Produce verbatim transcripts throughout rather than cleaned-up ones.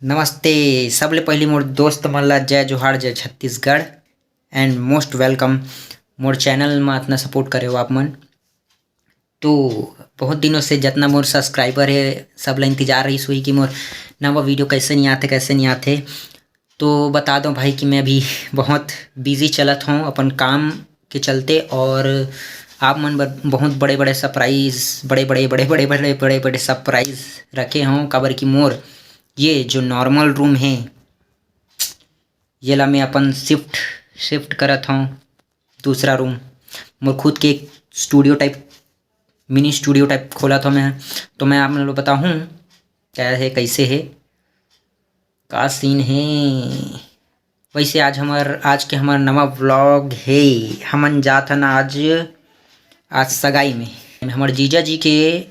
नमस्ते। सबले पहिली मोर दोस्त मन ला जय जोहार, जय Chhattisgarh and most welcome Mor channel म अतना support करे हो आप मन। तो बहुत दिनों से जतना मोर subscriber हे, सब ला इंतजार रहिस होही कि मोर नवा video कैसे नहीं आथे, कैसे नहीं आथे। तो बता दो भाई कि मैं अभी बहुत busy चलत हूँ अपन काम के चलते, और आप मन बर बहुत बड़े-बड़े surprise, बड़े-बड़े, बड़े-बड़े, बड़े-बड़े, बड़े-बड़े surprise रखे हूँ, काबर कि मोर ये जो normal room हे, ये ला मैं अपन shift, shift करत हूँ दूसरा room। मोर खुद के एक studio type, mini studio type खोलत हूँ मैं। तो मैं आप मन ला बताहूँ क्या हे, कैसे हे, का scene हे। वैसे आज हमर, आज के हमर नवा vlog हे। हमन जात हन आज, आज सगाई में। हमर जीजा जी के,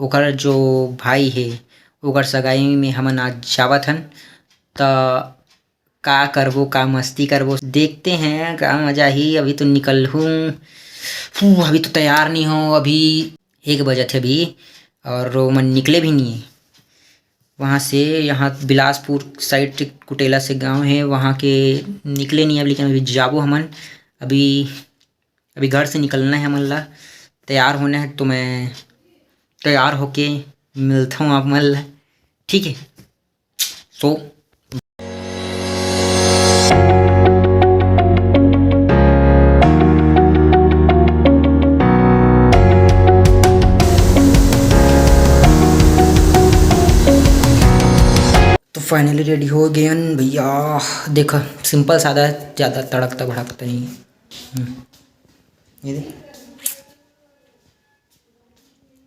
ओकर जो भाई हे, ओकर सगाई में हमन आज जावत हन। त का करबो, का मस्ती करबो, देखते हैं का मजा ही। अभी तो निकलहूँ, हूँ, अभी तो तैयार नहीं हो, अभी एक बजत हे अभी, और वो मन निकले भी नहीं है वहाँ से। यहाँ बिलासपुर side कुटेला से गांव है, वहाँ के निकले नहीं है, लेकिन अभी जाबो हमन। अभी, अभी घर से निकलना है हमन ला, तैयार होना है, तो मैं तैयार होके मिलता हूँ आप मन ला, ठीक है। So तो finally ready हो गए हन भैया। देखा, simple सादा, ज़्यादा तड़कता भड़कता नहीं। हम्म। ये दे,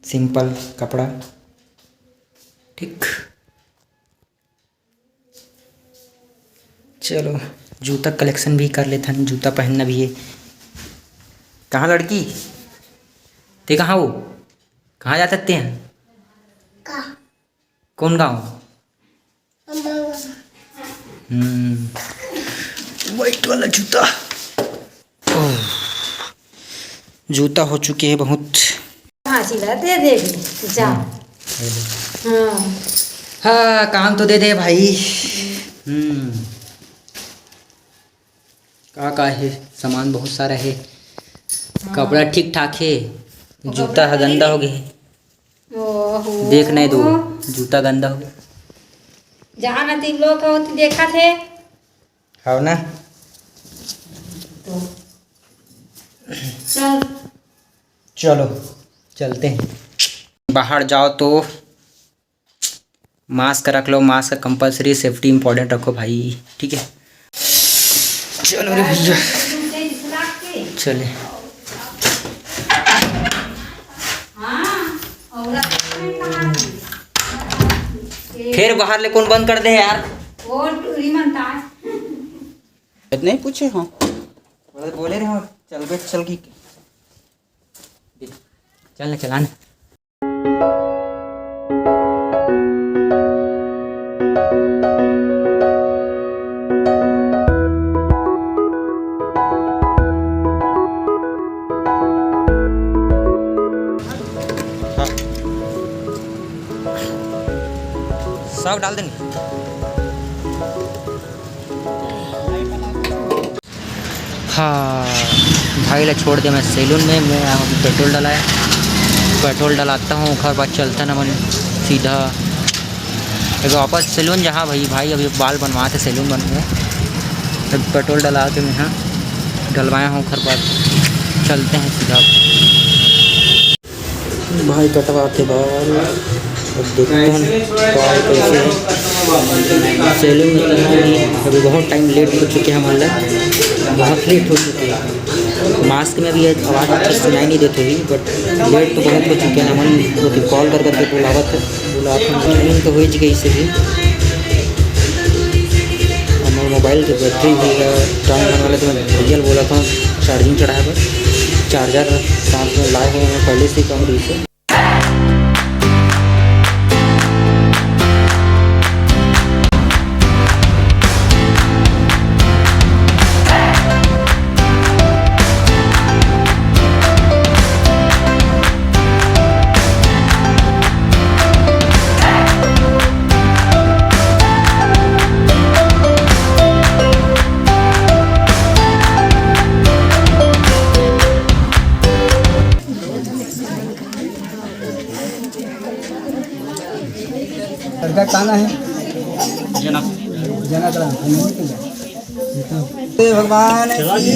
simple कपड़ा, ठीक। चलो, जूता collection भी कर लेथन, जूता पहनना भी है। कहाँ लड़की, ते कहाँ हो, कहाँ जा सकते हैं? का? कौन गाँव? हम्म, white वाला जूता। ओह, जूता हो चुके हैं बहुत। हाँ, सिला दे देगी, जा। हम्म, ये दे। हाँ। हाँ, काम तो दे दे भाई। हम्म, का का है, सामान बहुत सारा है। हाँ। कपड़ा ठीक ठाक है, जूता ह गंदा हो गए। ओहो। देख नहीं दो, जूता गंदा हो गया। जहाँ न तीन लोग हो, तो देखा थे। हव ना? तो चल। चलो, चलते हैं। बाहर जाओ तो mask रख लो, mask compulsory, safety important रखो भाई, ठीक है? चलो रे भैया, चले। फिर बाहर ले कौन बंद कर दे यार? नहीं पूछे, हाँ। बोले, बोले रहे हो, चल बे, चल की। चल ना, चला ना। हाँ। सब डाल देंगे। हाँ, भाई ला छोड़ दे मैं सैलून में, मैं आया हूँ पेट्रोल डलाए। पेट्रोल डलाता हूँ, ओखर बाद चलता ना मन सीधा एक वापस सैलून, जहाँ भाई, भाई अभी बाल बनवाए थे सैलून बन में, तब पेट्रोल डला के मैं यहाँ डलवाया हूँ, ओखर बाद चलते हैं सीधा। भाई कटवा के बाल, अब देखते हैं का कैसे है। सैलून में तो है नहीं, अभी बहुत टाइम लेट हो चुके हैं हमारे, बहुत लेट हो चुके हैं। मास्क में भी आवाज़ अच्छा सुनाई नहीं देते ही, बट लेट तो बहुत हो चुके हैं। हमन ओके कॉल कर करके बुलावत है, बुलावत है। सैलून तो हो ही गई से भी। हमारे मोबाइल के बैटरी भी है, टाइम होने वाला, तो मैं भैया बोला था चार्जिंग चढ़ाए पर, चार्जर साथ में लाए हुए हैं पहले से ही कम रही से। जनक। जनक राम। हे भगवान की।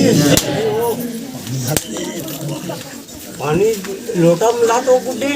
पानी लोटा में ला तो गुड्डे।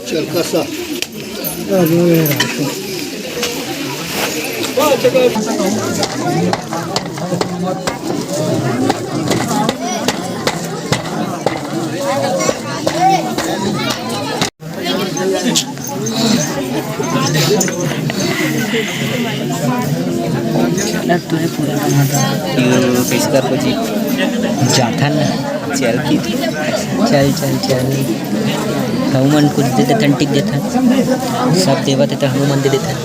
चल, कसा। चला, तोहे पूरा कमाता। यो, कइसे करबो जी? जाथन। चल की। चल, चल, चल। हमू मन कुछ दे देथन, टिक देथन। सब देवत हे त हमू मन दे देथन।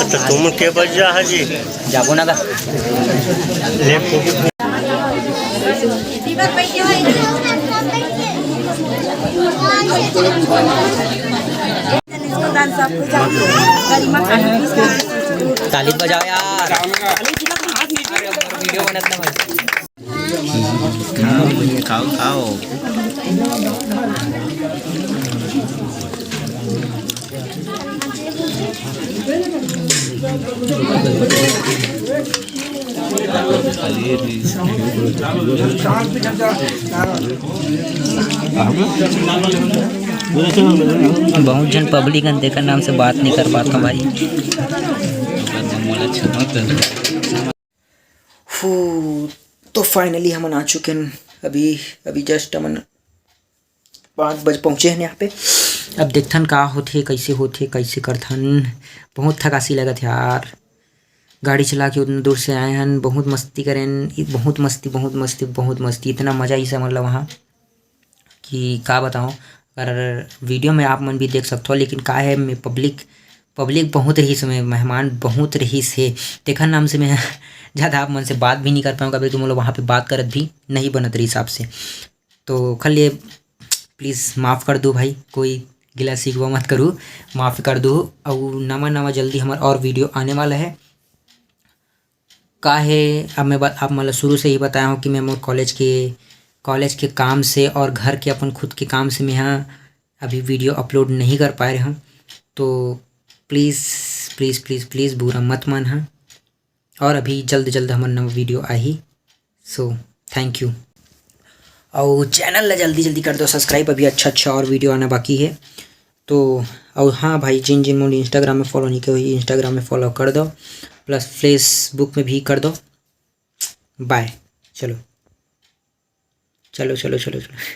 त तुम के बजा है जी? जाबो ना गा। ताली बजाओ यार। वीडियो बनत ना भाई। खाओ, खाओ। बहुत झन पब्लिक हन, तेकर नाम से बात नहीं कर पाता भाई। हू, तो finally हमन आ चुके हैं। अभी, अभी just हमन पाँच बजे पहुँचे हैं यहाँ पे। अब देखथन का होथे, कैसे होथे, कैसे करथन। बहुत थकासी लगत हे यार, गाड़ी चला के उतना दूर से आए हन। बहुत मस्ती करेन, इ-, बहुत मस्ती, बहुत मस्ती, बहुत मस्ती, इतना मजा ही समझ लो वहाँ कि का बताओ। अगर वीडियो में आप मन भी देख सकते हो, लेकिन का है, मैं पब्लिक, पब्लिक बहुत रहीस, में मेहमान बहुत रहीस हे, तेखर नाम से मैं ज़्यादा आप मन से बात भी नहीं कर पाऊँ, कभी तुम लोग वहाँ पे बात करत भी नहीं बनत रहीस आपसे। तो खल ये प्लीज़ माफ़ कर दो भाई, कोई गिला शिकवा मत करू, माफ़ कर दो। अउ नवा नवा जल्दी हमार और वीडियो आने वाला है। का है, अब मैं बा-, आप मतलब शुरू से ही बताया हूँ कि मैं मोर कॉलेज के, कॉलेज के काम से और घर के अपन खुद के काम से मैं यहाँ अभी वीडियो अपलोड नहीं कर पाए रहे हूँ। तो प्लीज़, प्लीज़, प्लीज़, प्लीज़ बुरा मत मानहा। और अभी जल्द जल्द हमर नवा वीडियो आही। So, thank you। और चैनल ला जल्दी जल्दी कर दो सब्सक्राइब, अभी अच्छा अच्छा और वीडियो आना बाकी है। तो और हाँ भाई, जिन जिन मोर इंस्टाग्राम में फॉलो नहीं किए हुए, इंस्टाग्राम में फॉलो कर दो, प्लस फेसबुक में भी कर दो। बाय। चलो, चलो, चलो, चलो, चलो।